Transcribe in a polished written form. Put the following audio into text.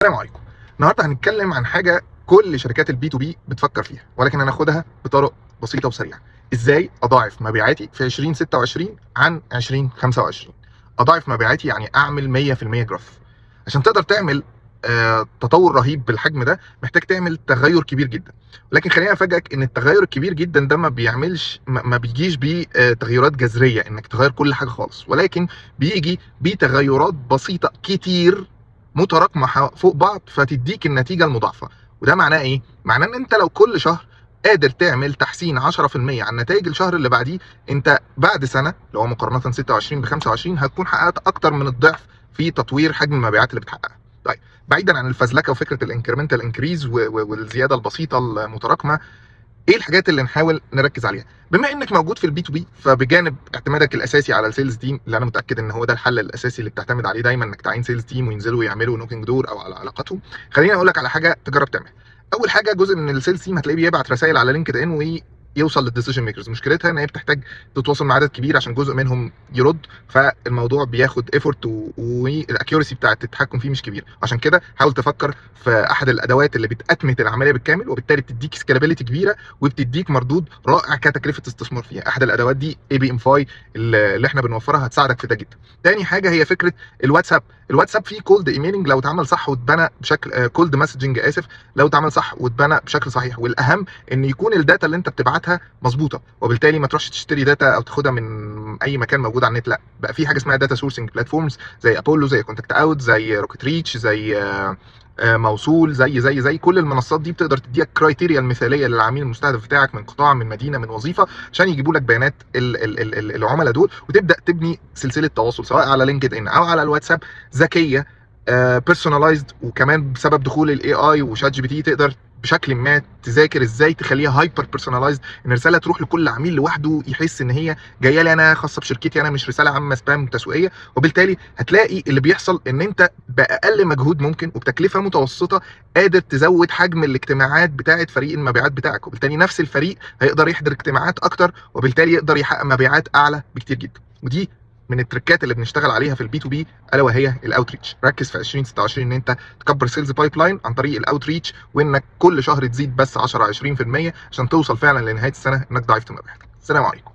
السلام عليكم. النهارده هنتكلم عن حاجة كل شركات ال B2B بتفكر فيها، ولكن هناخدها بطرق بسيطة وسريعه. ازاي اضاعف مبيعاتي في 2026 عن 2025؟ اضاعف مبيعاتي يعني اعمل 100% growth. عشان تقدر تعمل تطور رهيب بالحجم ده محتاج تعمل تغير كبير جدا، ولكن خليني افاجئك ان التغير الكبير جدا ده ما بيعملش ما بيجيش بتغيرات جذرية انك تغير كل حاجة خالص، ولكن بيجي بتغيرات بسيطة كتير متراكمه فوق بعض فتديك النتيجة المضاعفه. وده معناه ايه؟ معناه ان انت لو كل شهر قادر تعمل تحسين 10% عن نتائج الشهر اللي بعديه، انت بعد سنة لو مقارنة 26 ب 25 هتكون حققت اكتر من الضعف في تطوير حجم المبيعات اللي بتحققها. طيب، بعيدا عن الفزلكه وفكره ال incremental increase والزيادة البسيطة المتراكمه، ايه الحاجات اللي نحاول نركز عليها؟ بما انك موجود في ال B2B، فبجانب اعتمادك الاساسي على ال sales team، اللي انا متاكد ان هو ده الحل الاساسي اللي بتعتمد عليه دايما، انك تعين sales team وينزلوا يعملوا knocking door او على علاقاتهم، خليني اقول لك على حاجة تجرب تعملها. اول حاجه، جزء من ال sales team هتلاقيه بيبعت رسائل على LinkedIn ويوصل لل decision makers. مشكلتها ان هي بتحتاج تتواصل مع عدد كبير عشان جزء منهم يرد، فالموضوع بياخد effort وال accuracy بتاعت التحكم فيه مش كبير. عشان كده حاول تفكر في احد الادوات اللي بتاتمت العملية بالكامل، وبالتالي بتديك scalability كبيرة وبتديك مردود رائع كتكلفه استثمار فيها. احد الادوات دي ABM Fi اللي احنا بنوفرها، هتساعدك في ده جدا. تاني حاجة هي فكرة الواتساب. الواتساب فيه cold emailing لو اتعمل صح واتبنى بشكل cold messaging، اسف، لو اتعمل صح واتبنى بشكل صحيح، والاهم ان يكون ال data اللي انت بتبعتها مظبوطه، وبالتالي ما تروحش تشتري data او تاخدها من اي مكان موجود على النت. لا، بقى في حاجة اسمها data sourcing platforms زي ابولو، زي Contact Out، زي RocketReach، زي موصول، زي كل المنصات دي بتقدر تديك criteria المثالية للعميل المستهدف بتاعك، من قطاع، من مدينه، من وظيفه، عشان يجيبوا لك بيانات العملاء دول، وتبدا تبني سلسلة تواصل سواء على LinkedIn او على الواتساب ذكيه personalized. وكمان بسبب دخول ال AI و ChatGPT تقدر بشكل ما تذاكر ازاي تخليها hyper personalized، ان الرسالة تروح لكل عميل لوحده، يحس ان هي جاية لي انا، خاصة بشركتي انا، مش رسالة عامة spam تسويقيه. وبالتالي هتلاقي اللي بيحصل ان انت باقل مجهود ممكن وبتكلفه متوسطه قادر تزود حجم الاجتماعات بتاعه فريق المبيعات بتاعك، وبالتالي نفس الفريق هيقدر يحضر اجتماعات اكتر، وبالتالي يقدر يحقق مبيعات اعلى بكتير جدا. ودي من التريكات اللي بنشتغل عليها في ال B2B، الا وهي ال outreach. ركز في 2026 ان انت تكبر sales pipeline عن طريق ال outreach، وانك كل شهر تزيد بس 10 20% عشان توصل فعلا لنهاية السنة انك ضاعفت مبيعاتك. السلام عليكم.